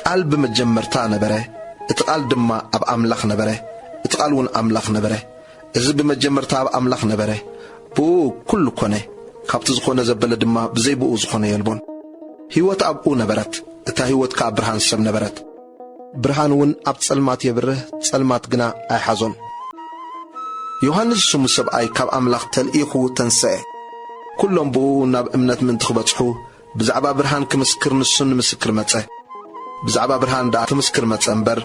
ቃል ብመጀመርታ ነበረ፣ እቲ ቃል ድማ ኣብ ኣምላኽ ነበረ፣ እቲ ቃል እውን ኣምላኽ ነበረ። እዚ ብመጀመርታ ኣብ ኣምላኽ ነበረ፣ ብኡ ኩሉ ኮነ። ካብቲ ዝኾነ ዘበለ ድማ ብዘይ ብኡ ዝኾነ የልቦን። ህይወት ኣብኡ ነበረት፣ እታ ህይወት ከኣ ብርሃን ሰብ ነበረት። ብርሃን እውን ኣብ ጸልማት የብርህ፣ ጸልማት ግና ኣይሓዞን። ዮሃንስ ስሙ ሰብኣይ ካብ ኣምላኽ ተልኢኹ ተንስአ። ኩሎም ብኡ ናብ እምነት ምእንቲ ክበጽሑ፣ ብዛዕባ ብርሃን ክምስክር ንሱ ንምስክር መጸ። ብዛዕባ ብርሃን ደኣ ክምስክር መጸ እምበር፣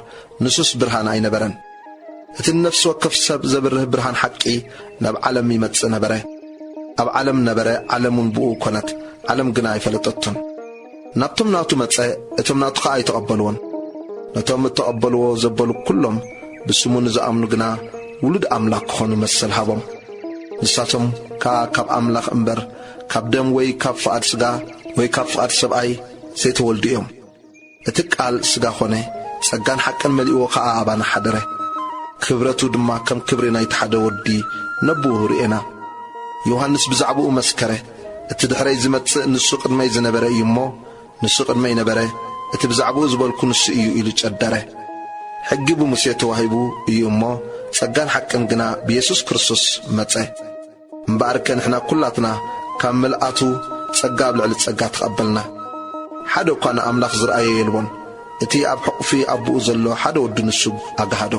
ንሱስ ብርሃን ኣይነበረን። እቲ ንነፍሲ ወከፍ ሰብ ዘብርህ ብርሃን ሓቂ ናብ ዓለም ይመጽእ ነበረ። ኣብ ዓለም ነበረ፣ ዓለም እውን ብኡ ኮነት፣ ዓለም ግና ኣይፈለጠቶን። ናብቶም ናቱ መጸ፣ እቶም ናቱ ኸኣ ኣይተቐበልዎን። ነቶም እተቐበልዎ ዘበሉ ኩሎም፣ ብስሙ ንዝኣምኑ ግና ውሉድ ኣምላኽ ክኾኑ መሰል ሃቦም። ንሳቶም ከኣ ካብ ኣምላኽ እምበር፣ ካብ ደም ወይ ካብ ፍቓድ ስጋ ወይ ካብ ፍቓድ ሰብኣይ ዘይተወልዱ እዮም። እቲ ቃል ስጋ ኾነ፣ ጸጋን ሓቅን መሊእዎ ኸኣ ኣባና ሓደረ። ክብረቱ ድማ ከም ክብሪ ናይቲ ሓደ ወዲ ነብኡ ርኤና። ዮሃንስ ብዛዕባኡ መስከረ፣ "እቲ ድሕረይ ዝመጽእ ንሱ ቅድመይ ዝነበረ እዩ እሞ፣ ንሱ ቅድመይ ነበረ፣ እቲ ብዛዕባኡ ዝበልኩ ንሱ እዩ" ኢሉ ጨደረ። ሕጊ ብሙሴ ተዋሂቡ እዩ እሞ፣ ጸጋን ሓቅን ግና ብየሱስ ክርስቶስ መጸ። እምበኣርከ ንሕና ኩላትና ካብ ምልኣቱ ጸጋ ኣብ ልዕሊ ጸጋ ተቐበልና። ሓደ እኳ ንኣምላኽ ዝረኣዮ የልቦን። እቲ ኣብ ሕቑፊ ኣቦኡ ዘሎ ሓደ ወዱ ንሱ ኣግሃዶ።